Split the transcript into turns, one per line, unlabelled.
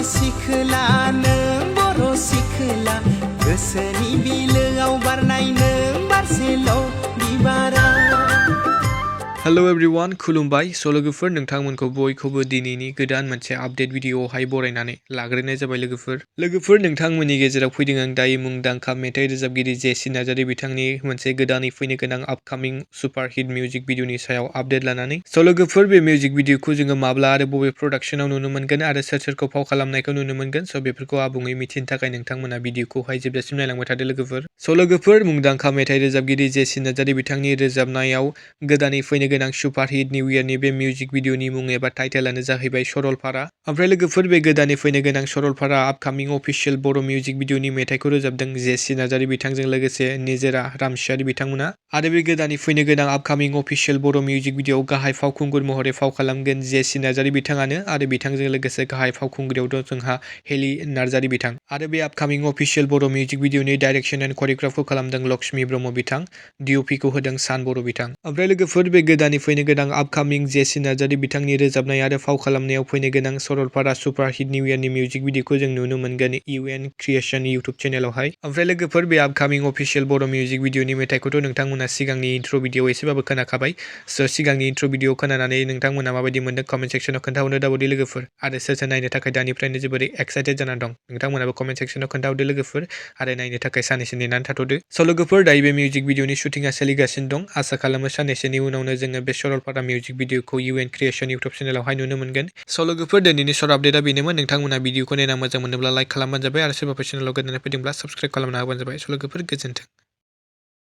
सिखोला नों बर' सिखोला गोसोनि बिलोआव बारनाय नों बारसेल' बिबारा।
हेलो एवरीवन खुलुमबाय लोगोफोर नोंथांमोनखौ बयखौबो दिनैनि गोदान मोनसे आपडेट भिडिअआवहाय बरायनानै लाग्रोनाय जाबाय लोगोफोर नोंथांमोननि गेजेराव फैदों आं दायो मुंदांखा मेथाइ रोजाबगिरि जेसि नार्जारी बिथांनि मोनसे गोदानै फैनो गोनां आपकामिं सुपारहिट मिउजिक भिडिअनि सायाव आपडेट लानानै लोगोफोर बे मिउजिक भिडिअखौ जोङो माब्ला आरो बबे प्रडाक्शनाव नुनो मोनगोन आरो सोर सोरखौ फाव खालामनायखौ नुनो मोनगोन बेफोरखौ आबुङै मिथिनो थाखाय नोंथांमोना भिडिअखौहाय जोबजासिम नायलांबाय थादो लोगोफोर मुंदांखा मेथाइ रोजाबगिरि जेसि नार्जारी बिथांनि रोजाबनायाव गोदानै फैनो गोनां सुपारहिट निउ इयारनि बे मिउजिक भिडिअनि मुं एबा टाइटेलानो जाहैबाय सरलपारा। ओमफ्राय लोगोफोर बे गोदानै फैनो गोनां सरलपारा आपकामिं अफिसियेल बर' मिउजिक भिडिअनि मेथाइखौ रोजाबदों जेसि नार्जारी बिथांजों लोगोसे निजोरा रामसियारि बिथांमोना। आरो बे गोदानै फैनो गोनां आपकामिं अफिसियेल बर' मिउजिक भिडिअआव गाहाय फावखुंगुर महरै फाव खालामगोन जेसि नार्जारी बिथाङानो आरो बिथांजों लोगोसे गाहाय फावखुंग्रियाव दं जोंहा हेलि नार्जारी बिथां। आरो बे आपकामिं अफिसियेल बर' मिउजिक भिडिअनि डाइरेक्शन एन्ड करिय'ग्राफखौ खालामदों लक्ष्मी ब्रह्म बिथां। डिअपिखौ होदों सान बर' बिथां। ओमफ्राय लोगोफोर बे गोदानै फैनो गोनां आपकामिं जेसि नार्जारी बिथांनि रोजाबनाय आरो फाव खालामनायाव फैनो गोनां सरलपारा सुपारहिट निउ इयारनि मिउजिक भिडिअखौ जों नुनो मोनगोन इउएन क्रिएशन इउटुब चेनेलावहाय। ओमफ्राय लोगोफोर बे आपकामिं अफिसियेल बर' मिउजिक भिडिअनि मेथाइखौथ' नोंथांमोना सिगांनि इन्ट्र' भिडिअ एसेबाबो खोनाखाबाय। सिगांनि इन्ट्र' भिडिअ खोनानानै नोंथांमोना माबायदि मोनदों कमेन्ट सेक्सनाव खोन्थाहरनो दाबायदि लोगोफोर आरो सोर सोर नायनो थाखाय दानिफ्रायनो जोबोरै एक्साइटेड जानानै दं नोंथांमोनाबो कमेन्ट सेक्सनाव खोन्थाहरदो लोगोफोर आरो नायनो थाखाय साननैसो नेनानै थाथ'दो। लोगोफोर दायो बे मिउजिक भिडिअनि शुटिंआ सोलिगासिनो दं आसा खालामो साननैसोनि उनावनो जोङो बे सरलपारा मिउजिक भिडिअखौ इउएन क्रिएशन इउटुब चेनेलावहाय नुनो मोनगोन। लोगोफोर दिनैनि सर्ट आपडेटआ बेनोमोन नोंथांमोना भिडिअखौ नायना मोजां मोनोब्ला लाइक खालामबानो जाबाय आरो सोरबाफोर चेनेलाव गोदानै फैदोंब्ला साबस्क्राइब खालामना होबानो जाबाय। लोगोफोर गोजोन्थों।